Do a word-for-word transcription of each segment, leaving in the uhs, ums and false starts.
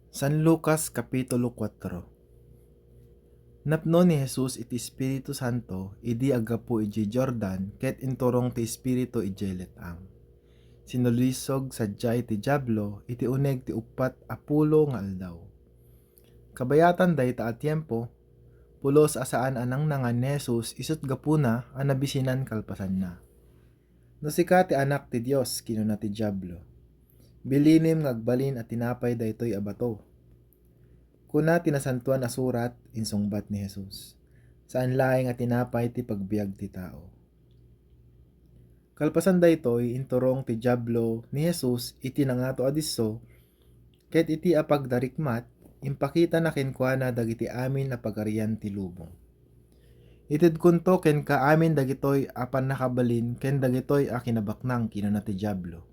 San Lucas, Kapitulo kuatro. Napno ni Jesus iti Espiritu Santo idi aggapu idiay Jordan, ket inturong ti Espiritu idiay let-ang. Sinulisog sadiay ti Diablo iti uneg ti uppat a pulo nga aldaw. Kabayatan dayta a tiempo, pulos a saan a nangnangan ni Jesus isut' gapuna a nabisinan kalpasanna. "No sika ti Anak ti Dios," kinuna ti Diablo, "bilinim nga agbalin a tinapay daytoy a bato." "Kuna ti Nasantoan a Surat," insungbat ni Jesus, "saan laeng a tinapay ti pagbiag ti tao." Kalpasan daytoy, inturong ti Diablo ni Jesus iti nangato a disso, ket iti apagdarikmat, impakitana kenkuana dagiti amin a pagarian ti lubong. "Itedkonto kenka amin dagitoy a pannakabalin ken dagitoy a kinabaknang," kinuna ti Diablo.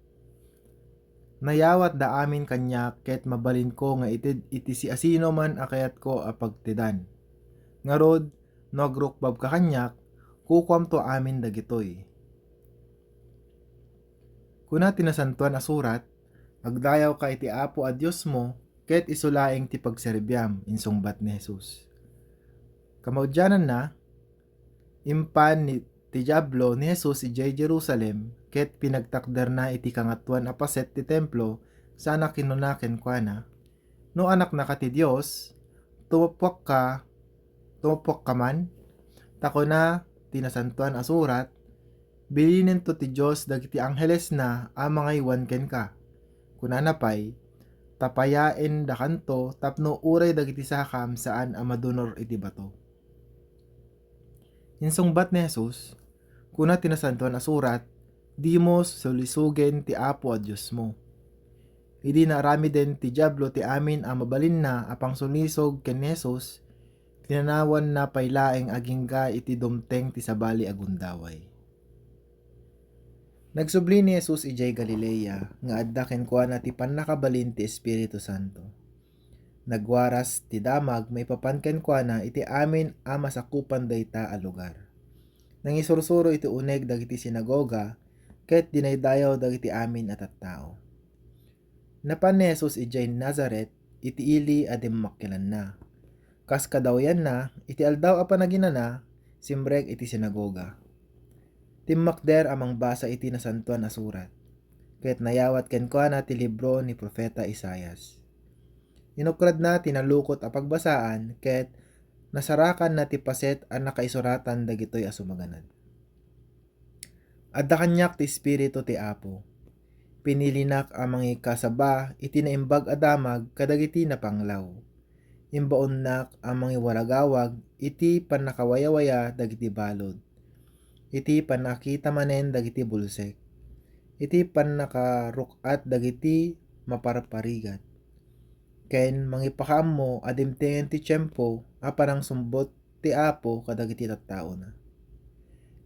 "Nayawatda amin kaniak ket mabalinko nga ited iti siasinoman a kayatko a pagtedan. Ngarud, no agrukbabka kaniak, kukuamto amin dagitoy." Kuna ti Nasantoan a Surat, "Agdayawka iti Apo a Diosmo, ket isu laeng ti pagserbiam," insungbat ni Jesus. Kamaudiananna, impan ni, ti Diablo ni Jesus idiay Jerusalem, ket pinagtakderna iti kangatoan a paset ti templo, sana kinuna kenkuana, "No anaknaka ti Dios, tumuppuakka, tumuppuakka man. Ta kuna ti Nasantoan a Surat, 'Bilinento ti Dios dagiti anghelesna a mangaywan kenka.' Kunana pay, 'Tapayaendakanto tapno uray dagiti sakam saan a madunor iti bato.'" Insungbat ni Jesus, "Kuna ti Nasantoan a Surat, 'Dimo sulisogen ti Apo a Diosmo.'" Idi naaramiden ti Diablo ti amin a mabalinna a pangsulisog ken ni Jesus, tinanawanna pay laeng agingga iti dumteng ti sabali a gundaway. Nagsubli ni Jesus idiay Galilea nga adda kenkuana ti pannakabalin ti Espiritu Santo. Nagwaras ti damag maipapan kenkuana iti amin a masakupan dayta a lugar. Nangisursuro iti uneg dagiti sinagoga ket dinaydayaw dagiti amin a tattao. Napan ni Jesus idiay Nazaret iti ili a dimmakkelanna. Kas kadawyanna, iti Aldaw a Panaginana, simrek iti sinagoga. Timmakder a mangbasa iti Nasantoan a Surat, ket nayawat kenkuana ti libro ni Profeta Isaias. Inukradna ti nalukot a pagbasaan ket nasarakanna ti paset a nakaisuratan dagitoy a sumaganad. Adda kaniak ti Espiritu ti Apo. Pinilinak a mangikasaba iti naimbag a damag kadagiti napanglaw. Imbaonnak a mangiwaragawag iti pannakawayawaya dagiti balud, iti pannakita manen dagiti bulsek, iti pannakaruk-at dagiti maparparigat, ken mangipakaammo a dimtengen ti tiempo a panangsumbot ti Apo kadagiti tattaona.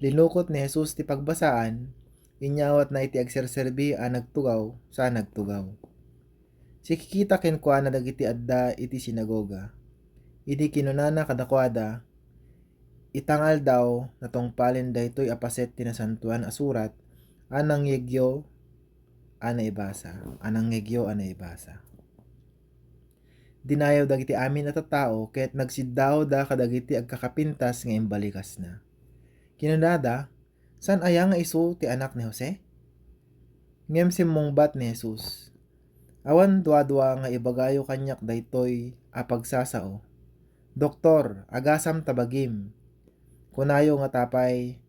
Linukot ni Jesus ti pagbasaan, inyawatna iti agserserbi a nagtugaw sa nagtugaw. Sikikita kenkuana dagiti adda iti sinagoga. Idi kinunana kadakuada, "Ita nga aldaw, natungpalen daytoy a paset ti Nasantoan a Surat a nangyegyo a naibasa, a nangyegyo a naibasa." Dinayaw dagiti amin a tattao ket nagsiddawda kadagiti agkakapintas nga imbalikasna. Kinunada, "Saan aya nga isu ti anak ni Jose?" Ngem simmungbat ni Jesus, "Awan duadua nga ibagayo kaniak daytoy a pagsasao. 'Doktor, agasam ta bagim.' Kunayo ngata pay,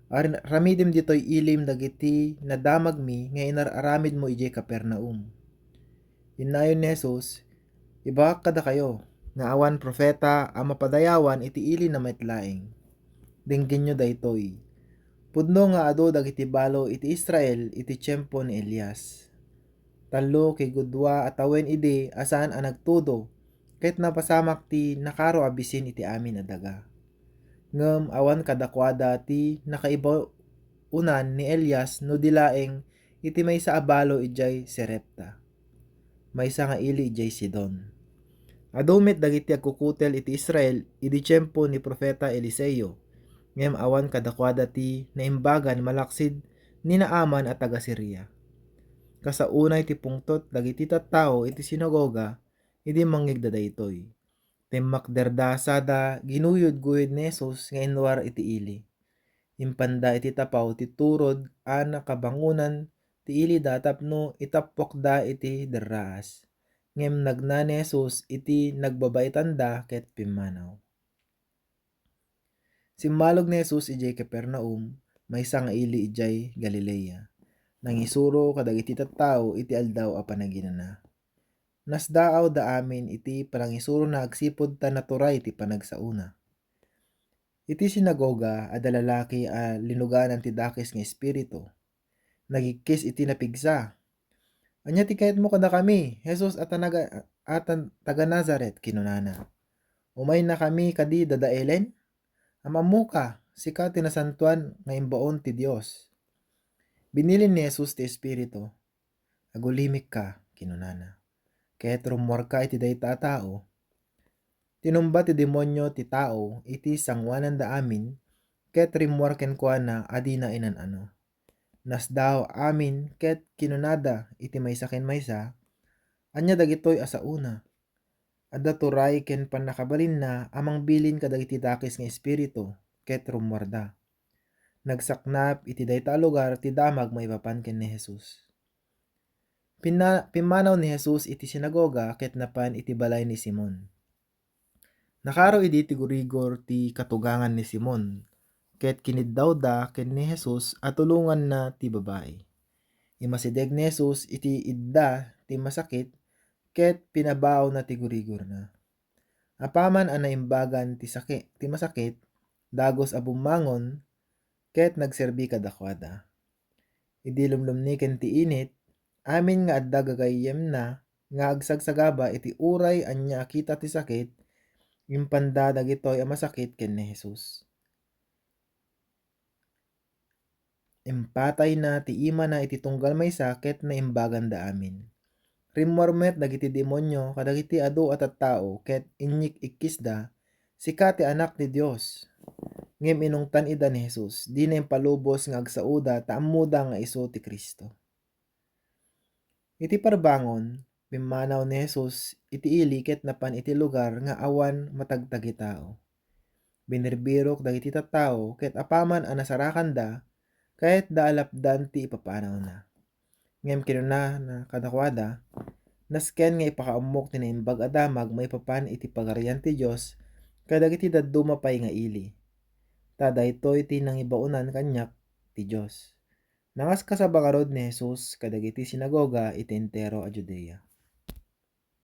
'Ar-, aramidem ditoy ilim dagiti nadamagmi nga inar-aramidmo idiay Capernaum.'" Innayon ni Jesus, "Ibagak kadakayo nga awan profeta a mapadayawan iti ilina met laeng. Denggenyo daytoy. Pudno nga adu dagiti balo iti Israel iti tiempo ni Elias. Tallo ken gudua a tawen idi a saan a nagtudo, ket napasamak ti nakaro a bisin iti amin a daga. Ngem awan kadakuada ti nakaibaonan ni Elias no di laeng iti maysa a balo idiay Sarepta, maysa nga ili idiay Sidon. Adu met dagiti agkukutel iti Israel idi tiempo ni profeta Eliseo, ngem awan kadakuada ti naimbagan malaksid ni Naaman a taga-Siria. Kasaonay ti pungtot dagiti tattao iti sinagoga Idi mangngegda daytoy, timmakderda sada ginuyod-guyod ni Jesus nga inruar iti ili. Impanda iti tapaw ti turod a nakabangonan ti ilida tapno itappokda iti derraas. Ngem nagna ni Jesus iti nagbabaetanda ket pimmanaw. Simmalog ni Jesus idiay Capernaum, maysa nga ili idiay Galilea. Nangisuro kadagiti tattao iti Aldaw a Panaginana. Nasdaawda amin iti panangisurona agsipud ta naturay ti panagsaona. Iti sinagoga, adda lalaki a linuganan ti dakes nga espiritu. Nagikkis iti napigsa. "Ania ti kayatmo kadakami, Jesus a tanaga-, a tan-, taga Nazaret?" kinunana. "Umaynakami kadi dadaelen? Am-ammoka, sika ti nasantoan nga imbaon ti Dios." Binilin ni Jesus ti espiritu. "Agulimikka," kinunana, "ket rummuarka iti dayta a tao." Tinumba ti demonio ti tao iti sangoananda amin, ket rimmuar kenkuana a dina inan-ano. Nasdaaw amin ket kinunada iti maysa ken maysa, "Ania dagitoy a saona? Adda turay ken pannakabalinna a mangbilin kadagiti dakes nga espiritu ket rummuarda." Nagsaknap iti dayta a lugar ti damag maipapan ken ni Jesus. Pinna-, pimmanaw ni Jesus iti sinagoga ket napan iti balay ni Simon. Nakaro idi ti gurigor ti katugangan ni Simon, ket kiniddawda ken ni Jesus a tulonganna ti babai. Immasideg ni Jesus iti idda ti masakit ket pinabaawna ti gurigorna. Apaman a naimbagan ti saki-, ti masakit, dagus a bummangon ket nagserbi kadakuada. Idi lumlumniken ti init, amin nga adda gagayyemna nga agsagsagaba iti uray ania a kita ti sakit, impanda dagitoy a masakit ken ni Jesus. Impatayna ti imana iti tunggal maysa ket naimbaganda amin. Rimmuar met dagiti demonio kadagiti adu a tattao ket inyik-ikkisda, "Sika ti Anak ti Dios." Ngem inungtan ida ni Jesus, dina impalubos nga agsaoda ta ammoda nga isu ti Cristo. Iti parbangon, pimmanaw ni Jesus iti ili ket napan iti lugar nga awan matagtagitao. Binirbirok dagiti tattao ket apaman a nasarakanda, kayatda a lapdan ti ipapanawna. Ngem kinunana kadakuada, "Nasken nga ipakaammok ti Naimbag a Damag maipapan iti Pagarian ti Dios kadagiti dadduma pay nga ili, ta daytoy ti nangibaonan kaniak ti Dios." Nangaskasaba ngarud ni Jesus kadagiti sinagoga iti entero a Judea.